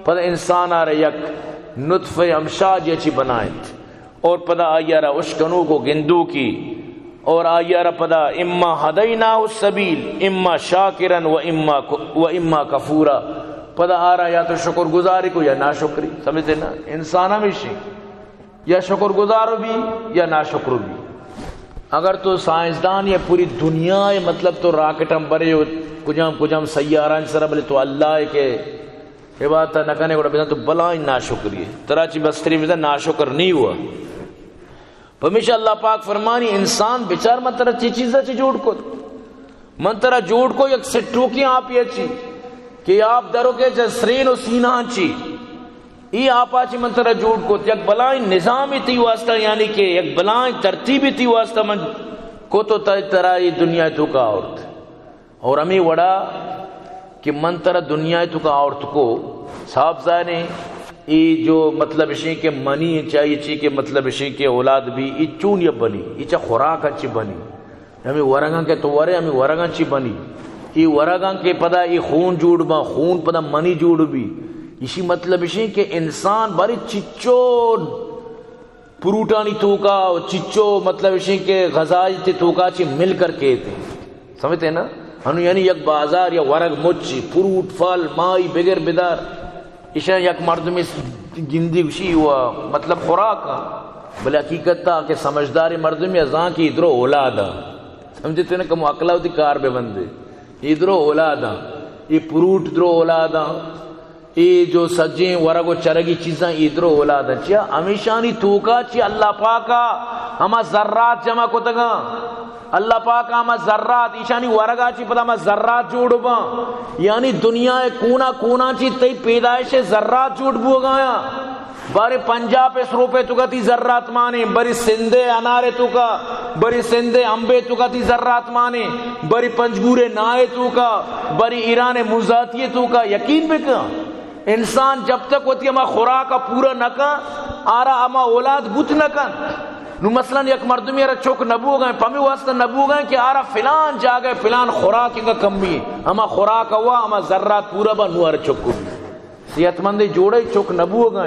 پدا انسان آرا یک نطفہ امشاج چی بنائیں۔ اور پدا آئی ء را اشکنوک و گندوکی، اور آئی ء را پدا اما هدیناہ السبیل اما شاکرا و اما ک-، و اما کفورا، پدا آ را یا تو شکر گزاری کو یا ناشکری۔ سمجھتے نا؟ انسان ہمیشی یا شکر گزار بی یا ناشکر بی۔ اگر تو سائنسدان یا پوری دنیا ء مطلب تو راکٹ ہم برے و کجام کجام سیاران سر بلے تو اللہ ء کہ عبادت نہ کنے گڑا بزاں تو بلائیں ناشکری ہے۔ ترا چی بستری بزاں ناشکر نہیں ہوا۔ پمیشا اللہ پاک فرمانی، انسان بچار من ترا چی چیزا چی جوڑ کت؟ من ترا جوڑ کو یک سٹوکی آپی چی کہ آپ درو کے چہ سرین و سینہ چی۔ ای آپا چی من ترا جوڑ کت، یک بلائیں نظامی تی واسطہ، یعنی کہ یک بلائیں ترتیبی تی واسطہ من کت و ترا ای دنیا تو کا آورت۔ اور ہمیں وڑا کہ من ترا دنیا تو کا آورت کو، صاف ظاہر ہے، ای جو مطلب اشیں کہ منی چاہیے چی کہ مطلب اشیں کہ اولاد بھی ای چون یا بنی، ای چا خوراک اچی بنی۔ ہمیں ورگاں کہ تو ورے، ہمیں ورگاں چی بنی؟ ای ورگاں کہ پدا ای خون جوڑ با، خون پدا منی جوڑ بی۔ اسی مطلب اشیں کہ انسان باری چچو پروٹانی توکا و چچو مطلب اشیں کہ غذائی تے توکا چی مل کر کے تے۔ سمجھتے نا؟ انو یعنی یک بازار یا ورگ مچی، فروٹ، پھل، مائی بگر بدار۔ ایشاں یک مردمے گندی گوشی و مطلب خوراک آں۔ بلے حقیقت تا کہ سمجھدار مردم یا زان کہ ادرو اولاد آں۔ سمجھتے نا؟ کم عقل وتی کار بہ بندے۔ ادرو اولاد آں۔ یہ فروٹ درو اولاد آں۔ اے جو سجیں ورگ و چرگی چیزاں اے درو اولاد انت۔ چیا؟ ہمیشانی توکا چی اللہ پاکا ہما ذرات جمع کتگاں۔ اللہ پاکا ہما ذرات، ایشانی ورگا چی پدا ہما ذرات جوڑ باں۔ یعنی دنیا کونا کونا چی تئی پیدائش ذرات جوڑ بوگایاں۔ بارے پنجاب اس روپے توکا تی ذرات مانے، بری سندھ انارے توکا، بری سندھ امبے توکا تی ذرات مانے، بری پنجگورے نائے توکا، بری ایران مزاتی توکا۔ یقین بکن۔ انسان جب تک وتی ہما خوراک ء پورا نہ کن، آرا ہما اولاد بوت نہ کن۔ نو مثلاً یک مردمی آرا چک نہ بوگا، پمی واسطہ نہ بوگا کہ آرا فلان جاگہ فلان خوراک انگا کمی، ہما خوراک ہوا ہما ذرات پورا با نو آرا چک کو۔ صحت مند جوڑے چک نہ بوگا۔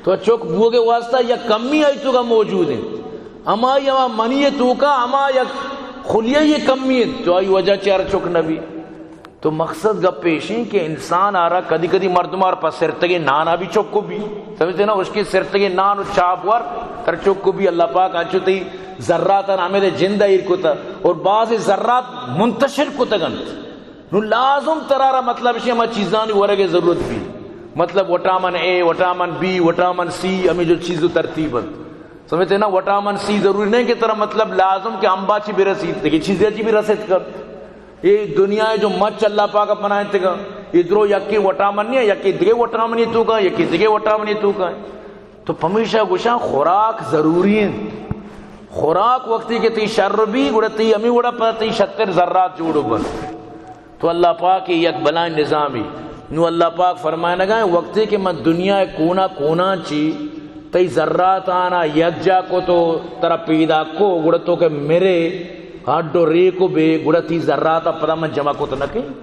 تو چک بوگے واسطہ یک کمی آئی توکا موجود ہیں۔ ہما ہما منی توکا ہما یک خلیہ یہ کمی ہے، تو آئی وجہ چار چک نہ بی۔ تو مقصد گپ ایش ایں کہ انسان آرا کدی کدی مردم آر پہ سرتگیں نانا بھی چک کو بھی۔ سمجھتے نا؟ اس کے سرتگیں نان و چاپ ور تر چک کو بھی۔ اللہ پاک انچو تئی ذرات ہمیں دے جندہ ایر کتا اور بعض ذرات منتشر کتگنت۔ نو لازم ترارا مطلب شی ہما چیزانی ورگے ضرورت بھی۔ مطلب vitamin A, vitamin B, vitamin C, ہمیں جو چیز و ترتیب انت۔ سمجھتے نا؟ وٹامن سی ضروری نہیں کہ ترا مطلب لازم کہ امبا چی برسیت، لیکن چیزیں چی بھی رسیت کر۔ یہ دنیا ہے جو مچ اللہ پاک بنائے تگا، یہ درو یکی وٹامن نہیں ہے، یکی دگے وٹامن یہ تو کا، یکی دگے وٹامن یہ تو کا۔ تو پمیشا گوشاں خوراک ضروری ہیں۔ خوراک وقتی کہ تی شر بھی، گڑا تی ہمیں گڑا پر تی شتر ذرات جوڑ بن۔ تو اللہ پاک یک بلائیں نظامی۔ نو اللہ پاک فرمائنگا ہے، وقتی کہ من دنیا کونا کونا چی تئی ذرات آنا یک جا کو تو ترا پیدا کو، گڑا تو کہ میرے ہڈ و ریکو بے، گڑا تی ذرات پدا من جمع کو تو نہ کہیں۔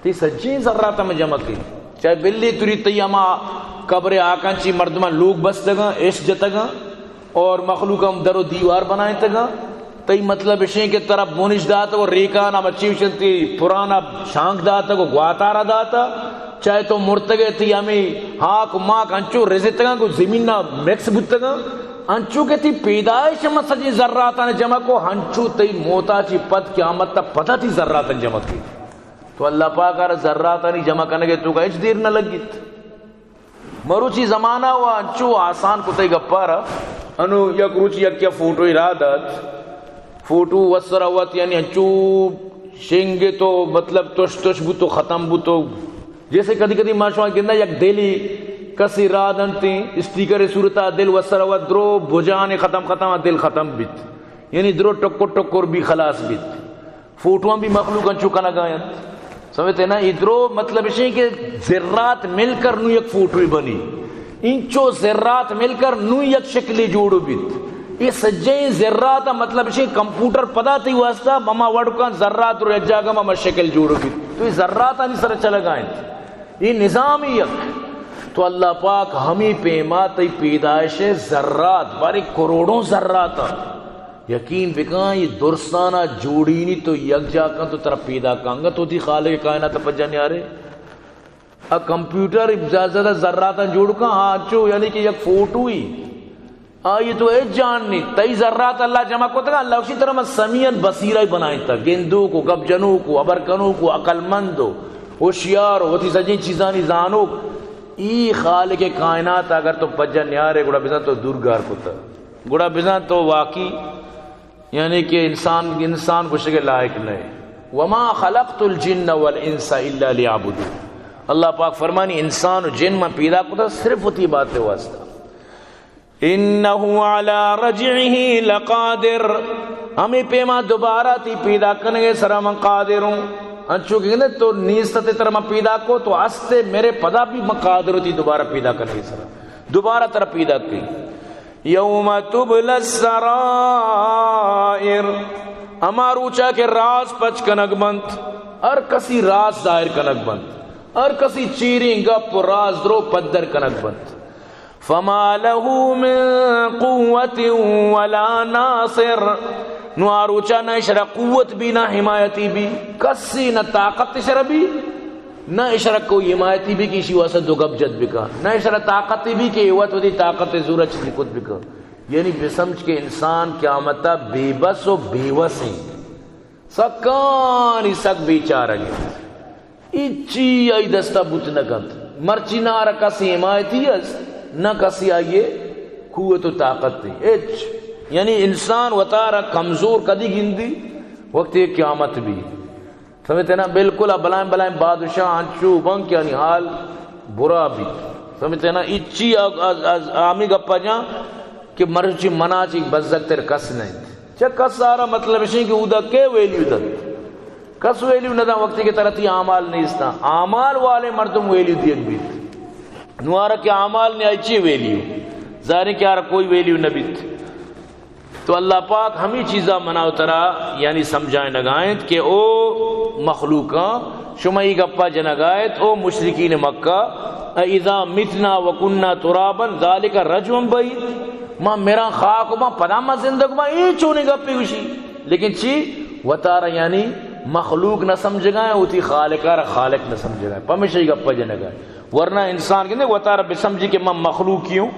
تی سجیں ذرات من جمع کہیں۔ چاہے بلی تری تئی ہما قبر آکاں چی مردمان لوگ بستگاں، اش جتگاں۔ اور مخلوق ہم در و دیوار بنائینتگاں۔ تئی مطلب اشیں کہ ترا بنش داتگ و ریکان ہم اچی وشنتی پرانا شانک داتگ و گواتارا داتا۔ چاہے تو مرتگے تی ہمیں ہاک و ماک انچو رزتگاں کو زمین نا مکس بوتگاں۔ انچو کہ تی پیدائش ہم سجیں ذراتان جمع کو، ہنچو تئی موتا چی پد قیامت تا پدا تی ذراتان جمع کی۔ تو اللہ پاک آرا ذراتانی جمع کنگے تو کا ہچ دیر نہ لگیت۔ مروچی زمانہ و انچو آسان کتئی گپارا۔ انو یک روچی یکیا فوٹوی را دات، فوٹو وسرا وت یعنی انچو شنگ تو مطلب تش تش بوتو ختم بوتو۔ جیسے کدی کدی ما شما گندہ یک دلی کسی را دنتی اسٹیکر صورتا دل وسرا وت درو بجانے ختم ختم دل ختم بیت، یعنی درو ٹکر ٹکر بھی خلاص بیت۔ فوٹواں بھی مخلوق انچو کنگا انت۔ سمجھتے نا؟ ادرو مطلب اشیں کہ ذرات مل کر نو یک فوٹوی بنی۔ انچو ذرات مل کر نو یک شکلی جوڑو بیت۔ یہ سجیں ذرات مطلب اشیں کمپیوٹر پدا تی واسطہ مما وڑکان ذرات رو یک جاگہ مما شکل جوڑو بیت۔ تو یہ ذرات آنی سر چلگا انت۔ یہ نظام ہی یک۔ تو اللہ پاک ہمیں پیما تی پیدائش ذرات، بارے کروڑوں ذرات۔ یقین بکن، یہ درستانا جوڑینی تو یک جا کن تو ترا پیدا کنگا تو تی خالق کائنات پجا نیارے۔ ا کمپیوٹر زیادہ زیادہ ذراتاں جوڑ کن، آ چو یعنی کہ یک فوٹوی۔ آئی تو اے جان نہیں، تئی ذرات اللہ جمع کو تگا، اللہ اسی طرح من سمیعاً بصیرہ بنائیں تا، گندو کو، گپ جنو کو، ابر کنو کو، عقل مند ہو، ہوشیار ہو، وتی سجیں چیزانی زانو۔ ای خالق کائنات اگر تو پجا نیارے، گڑا بزن تو دور گار کو تا۔ گڑا بزاں تو واقعی یعنی کہ انسان، انسان گوشگ لائق نہ۔ وما خلقت الجن والانس الا لیعبدون۔ اللہ پاک فرمانی انسان و جن من پیدا کتا صرف وتی عبادت واسطہ۔ انه علی رجعه لقادر۔ ہمیں پیما دوبارہ تی پیدا کنگے سرا من قادر ہوں۔ انچو کہ تو نیست تے ترا من پیدا کو تو استے میرے پدا بھی من قادر ہوں تی دوبارہ پیدا کنگے سرا۔ دوبارہ ترا پیدا کی۔ یوم تبلی السرائر، ہما روچا کہ راز پچ کنگ بنت، ہر کسی راز ظاہر کنگ بنت، ہر کسی چیریں گپ و راز درو پدر کنگ بنت۔ فما له من قوة ولا ناصر، نوں آ روچا نہ اشرا قوت بی، نہ حمایتی بی، کسی نہ طاقت اشرا بی، نہ اشرا کوئی حمایتی بی کہ اشی واسطہ دو گپ جت بکا، نہ اشرا طاقتی بی کہ اے وت وتی طاقت زورا چیزی کت بکا۔ یعنی بسمجھ کہ انسان قیامتا بے بس و بے وس انت۔ سکانی سک بیچارگ انت۔ ہچی آئی دستا بوت نہ کنت۔ مرچی نہ آرا کسی حمایتی است، نہ کسی آئیے قوت و طاقت دی۔ ہچ۔ یعنی انسان وتارا کمزور کدی گندی؟ وقتی قیامت بی۔ سمجھتے نا؟ بالکل آ بلائیں بلائیں بادشاہ انچو بن کہ آنی حال برا بی۔ سمجھتے نا؟ ہچی آ-، آ-، آ-، آمی گپا جان کہ مرچی منا چی بزگ تر کس نہیں۔ چہ کس آرا مطلب اشیں کہ اودا کے ویلیو دنت؟ کس ویلیو نہ داں وقتی کہ ترا تی اعمال نیستاں۔ اعمال والے مردم ویلیو دیگ بیت۔ نوں آرا کہ اعمال نے آئی چی ویلیو؟ ظاہر ہے کہ آرا کوئی ویلیو نہ بیت۔ تو اللہ پاک ہمی چیزا منا و ترا یعنی سمجھائینگا انت کہ او مخلوقاں، شما ای گپا جنگا ات، او مشرکین مکہ، اذا متنا وکنا ترابا ذلک رجع بعید۔ ما مراں خاک و ما پدا ما زندگ با، اے چونیں گپے گوشی؟ لیکن چی؟ وتارا یعنی مخلوق نہ سمجھگا ہیں، وتی خالقا را خالق نہ سمجھگا ہیں، پمیشہ ای گپا جنگا ہیں۔ ورنہ انسان گندے وتارا بسمجھی کہ من مخلوقی ہوں،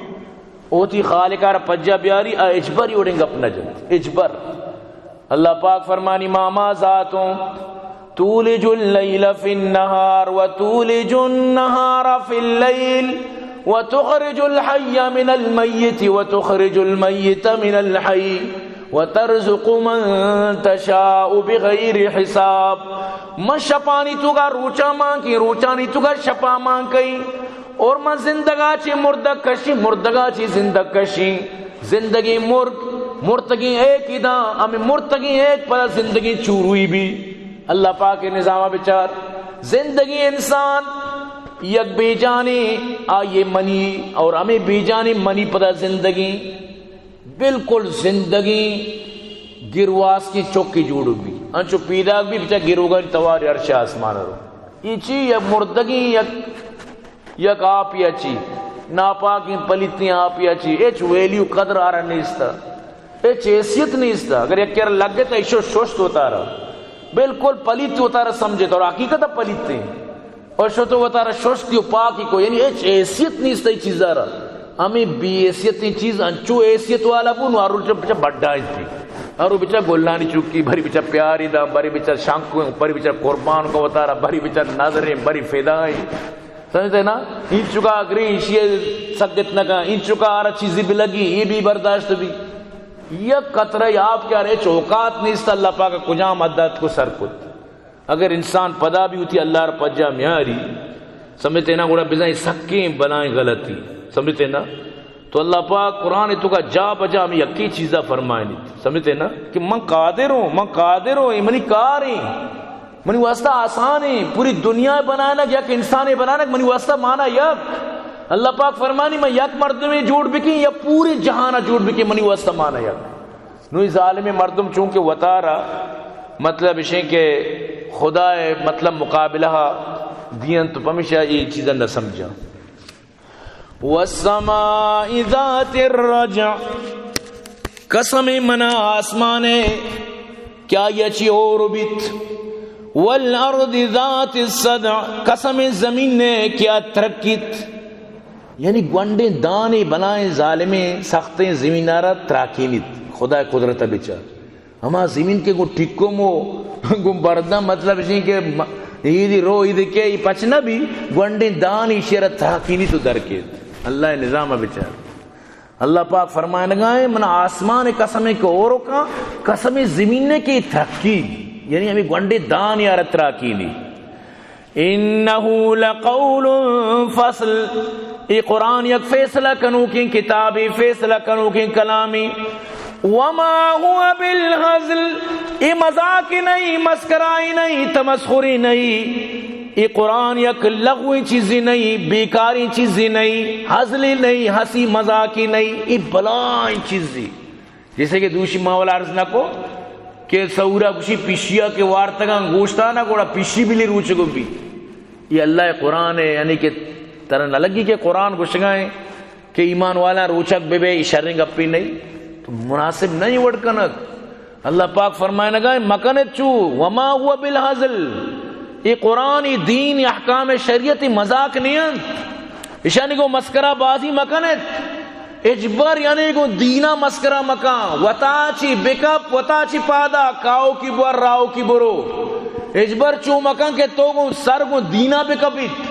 وتی خالقا را پجا بیاری، آ ہچبر ای وڑیں گپ نہ جنت، ہچبر۔ اللہ پاک فرمانی، ما ما ذاتوں تولج اللیل فی النہار و تولج النہار فی اللیل و تخرج الحی من المیت و تخرج المیت من الحی و ترزق من تشاء بغیر حساب۔ من شپانی توکا روچا مان کئی، روچانی توکا شپا مان کئی۔ اور من زندگا چی مردگ کشی، مردگا چی زندگ کشی۔ زندگی مرگ، مرتگی ایک ادا، ہمیں مرتگی ایک پدا زندگی چوروئی بی۔ اللہ پاک نظام بچار، زندگی انسان یک بیجانی آئیے منی اور ہمیں بیجانی منی پدا زندگی۔ بالکل زندگی گرواس کی چوکی جوڑ بی، انچو پیداک بی بچا گروگانی توار عرش آسمان رو۔ ای چی یک مردگی، یک، یک آپیا چی، ناپاکیں پلیتیں آپیا چی، ہچ ویلیو قدر آرا نیستا، ہچ حیثیت نیستا۔ اگر یک کر لگے تا ایشو ششت وتارا، بالکل پلیت وتارا سمجھے تو، اور حقیقت پلیتیں۔ اور شتو وتارا ششتی و پاکی کو، یعنی ہچ حیثیت نیست ای چیزا را۔ ہمیں بے حیثیتیں چیز انچو حیثیت والا بو، نو ہر روچ بچا بڈا انتی۔ ہر رو بچا گلانی چکی، بری بچا پیاری دا، بری بچا شانکو، بری بچا قربان کو وتارا، بری بچا نظریں، بری فدائیں۔ سمجھتے نا؟ این چکا اگری ایشی سگت نکا، این چکا آرا چیزی بلگی، یہ بھی برداشت بھی۔ یک قطرہ آپ کیا رہے، چوکات نیست اللہ پاک کجام حد کو سر کت۔ اگر انسان پدا بھی ہوتی اللہ را پجا میاری، سمجھتے نا، گڑا بزاں سکیں بلائیں غلطی، سمجھتے نا؟ تو اللہ پاک قرآن توکا جا بجا ہمیں یکی چیزا فرمائنی، سمجھتے نا؟ کہ من قادر ہوں، من قادر ہوں، یہ منی کار ہیں، منی واسطہ آسان ہیں، پوری دنیا بنانا یک انسان بنانا منی واسطہ مانا یک۔ اللہ پاک فرمانی، من یک مردمے جوڑ بکیں یا پوری جہانا جوڑ بکیں، منی واسطہ مانا یک۔ نوں ظالمیں مردم چونکہ وتارا مطلب اشیں کہ خدا ء مطلب مقابلہ دین تو پمیشا یہ چیزاں نہ سمجھا۔ والسماء ذات الرجع، قسم منا آسمان ء کیا یہ چی اور بیت، والارض ذات الصدع، قسم زمین ء کیا ترکیت۔ یعنی گونڈیں دانے بلائیں ظالمیں سختیں زمینارا تراکینیت۔ خدا قدرت بچار۔ ہما زمین کہ گوں ٹکم و گوں بردم، مطلب اشیں کہ م-، ایدی رو ایدی کہ ای پچ نہ بی، گونڈیں دان ایشی را تراکینیت و درکیت۔ اللہ نظام بچار۔ اللہ پاک فرمائنگا ہے، من آسمان قسم کہ اورکاں، قسم زمین کہ ترکی، یعنی ہمیں گونڈیں دان یار تراکینی۔ انه لقول فصل، اے قرآن یک فیصلہ کنوکیں کتابے، فیصلہ کنوکیں کلامے۔ وما هو بالهزل، اے مذاق نہیں، مسکرائی نہیں، تمسخری نہیں۔ اے قرآن یک لغویں چیزے نہیں، بیکاریں چیزے نہیں، ہزلے نہیں، ہنسی مذاقے نہیں، اے بلائیں چیزے۔ جیسے کہ دوشی ما والا عرض نہ کو کہ سورا گوشی پشیا کہ وارتگاں گوشتانا گوڑا پشی بلی روچ گو بی۔ یہ اللہ قرآن ہے، یعنی کہ ترا نہ لگی کہ قرآن گوشگا ہے کہ ایمان والا روچک بے بے، یہ شریں گپی نہیں، تو مناسب نہیں وڑ کنک۔ اللہ پاک فرمائنگا مکنت چو، وما هو بالهزل۔ اے قرآن، اے دین، اے احکام شریعت، اے مذاق نہ انت۔ اشانی گو مسکرا بازی مکنت۔ ہچبر یعنی گو دینا مسکرا مکن۔ وتا چی بکپ، وتا چی پادا، کاؤکی بور، راؤکی برو۔ ہچبر چو مکن کہ تو گو سر گو دینا بکپیت۔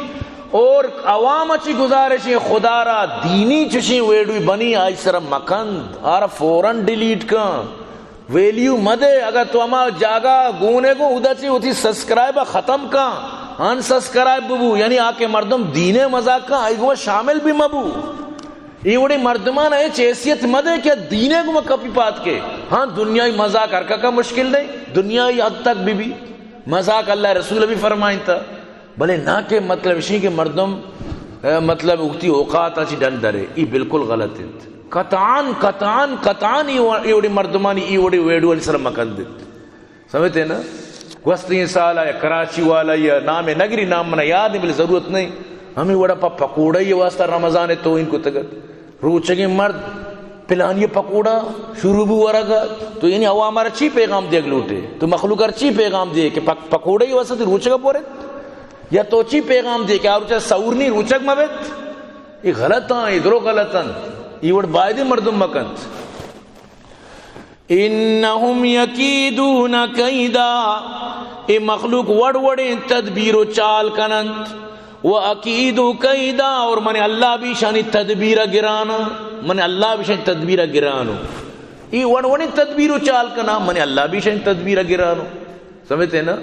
اور عوام چی گزارش ہے، خدا را دینی چشیں ویڈیو بنی، آئی سر مکند، آرا فوراً ڈیلیٹ کن۔ ویلیو مدے، اگر تو ہما جاگہ گونے گو، ادا چی وتی سبسکرائب ختم کن، ان سبسکرائب ببو، یعنی آ کہ مردم دینے مذاق کن، آئی گو شامل بھی مبو۔ اے وڑیں مردمان ہچ حیثیت مدے کہ دینے گو کپی پات کے۔ ہاں، دنیائی مذاق ہر کا مشکل نہیں، دنیائی حد تک بھی بھی مذاق اللہ رسول بھی فرمائنتا۔ بلے نہ کہ مطلب اشی کہ مردم، اے، مطلب اگتی اوقات اچی ڈن درے، ای بالکل غلط انت۔ قطعاً، قطعاً، قطعاً ای و-، ای وڑی مردمانی ای وڑی ویڈیو علی سر مکند انت۔ سمجھتے نا؟ گوستگیں سال آیا کراچی والا یا نام نگری، نام منا یاد ہے، بلے ضرورت نہیں۔ ہمیں وڑا پا پکوڑا یہ واسطہ رمضان توہین کو تگت۔ روچگیں مرد پلانی پکوڑا شروع بو ورگ ء، تو یعنی عوام ء را چی پیغام دیگ لوٹے؟ تو مخلوق ء را چی پیغام دیے کہ پک-، پکوڑے ء واسطے روچگ ء بورت؟ یا تو چی پیغام دیے کہ آ روچ ء سحور نی روچگ مہ بیت؟ اے غلط آں، اے درو غلط انت، اے وڑ بایدیں مردم مہ کنت۔ انہم یکیدون کیدا، اے مخلوق وڑ وڑیں تدبیر و چال کننت۔ و اکید کیدا، اور من اللہ بھی شانی تدبیر گرانو، من اللہ بھی شانی تدبیر گرانو۔ ای وڑ وڑیں تدبیر و چال کنا، من اللہ بھی شانی تدبیر گرانو۔ سمجھتے ہیں نا؟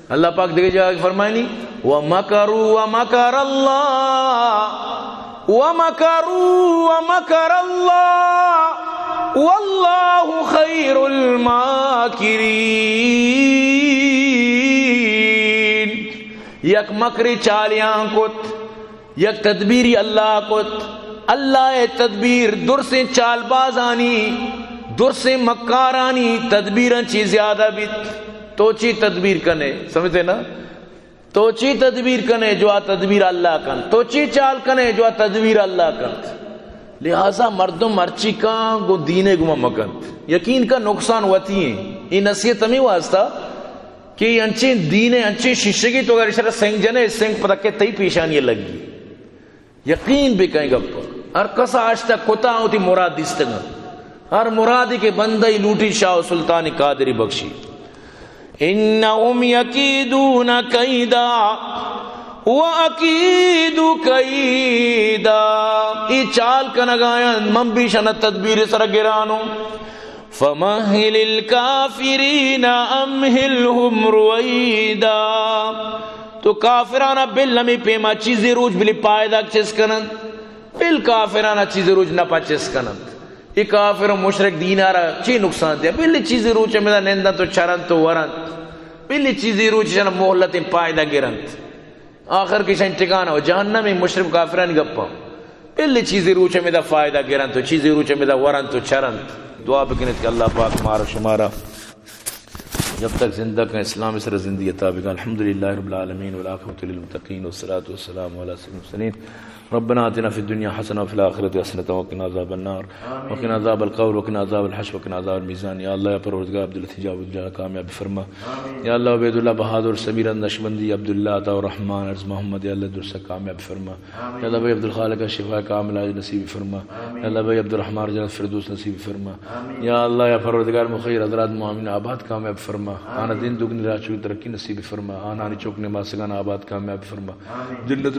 اللہ پاک دیگه جا فرمائنی، ومکروا ومکر اللہ، ومکروا ومکر اللہ، واللہ خیر الماکرین۔ یک مکری چالیاں کت، یک تدبیری اللہ کت۔ اللہ ء تدبیر درسیں چالبازانی، درسیں مکارانی تدبیراں چی زیادہ بیت۔ تو چی تدبیر کنے؟ سمجھتے نا؟ تو چی تدبیر کنے جو آ تدبیر اللہ کنت؟ تو چی چال کنے جو آ تدبیر اللہ کنت؟ لہذا مردم مرچی کاں گو دینے گما مکنت۔ یقین کا نقصان وتی ہیں۔ یہ نصیحت ہمیں واسطہ کہ انچیں دینے، انچیں شیشگی تو اگر اشرا سنگ جنے، سنگ پتہ کہ تئی پیشانی لگی۔ یقین بکن گپ، ہر کس آشتہ کتا وتی مراد دیستگاں۔ ہر مرادی کہ بندہ لوٹی شاہ و سلطان قادری بخشی۔ انہم یکیدون کیدا و اکید کیدا۔ ای چال کنگایاں، من بھی شنا تدبیر سر گرانو۔ فمهل الكافرين أمهلهم رويدا۔ تو کافرانا بل ہمیں پیما چیزے روچ بلی پائدگ چست کننت، بل کافرانا چیزے روچ نپا چست کننت۔ اے کافر و مشرک دینارا چی نقصان دیا؟ بل چیزے روچ ہمیدا نندنت و چرنت و ورنت، بل چیزے روچ شنا مہلت پائدہ گرنت۔ آخر کہ شاہین ٹکانہ و جہنم، اے مشرک کافرانی گپاں۔ بلے چیزے روچ ہمیدا فائدہ گرنت و چیزے روچ ہمیدا ورنت و چرنت۔ دعا بکنیت کہ اللہ پاک مارا شمارا جب تک زندہ کن اسلام سر زندگی عطا بکن۔ الحمدللہ رب العالمین والعاقبۃ للمتقین والصلاۃ والسلام علی سید المرسلین۔ ربنا آتنا فی الدنیا حسنة وفی الآخرۃ حسنة وقنا عذاب النار۔ وقنا عذاب القبر وقنا عذاب الحشر وقنا عذاب المیزان۔ یا اللہ، یا پروردگار، عبداللطیف جاوید جان کامیاب فرما۔ یا اللہ، عبیداللہ بہادر، سمیرا نقشبندی، عبداللہ عطا الرحمن، عرض محمد، یا اللہ، درست کامیاب فرما۔ یا اللہ، بھائی عبدالخالق شفا کاملہ نصیب فرما۔ یا اللہ، بھائی عبدالرحمن جنت فردوس نصیب فرما۔ یا اللہ، یا پروردگار، مخیر حضرات معاون آباد کامیاب فرما۔ آنا دین دگنی راہ چوی ترقی نصیب فرما۔ آنا آنی چوک نماسگان آباد کامیاب فرما۔ جنت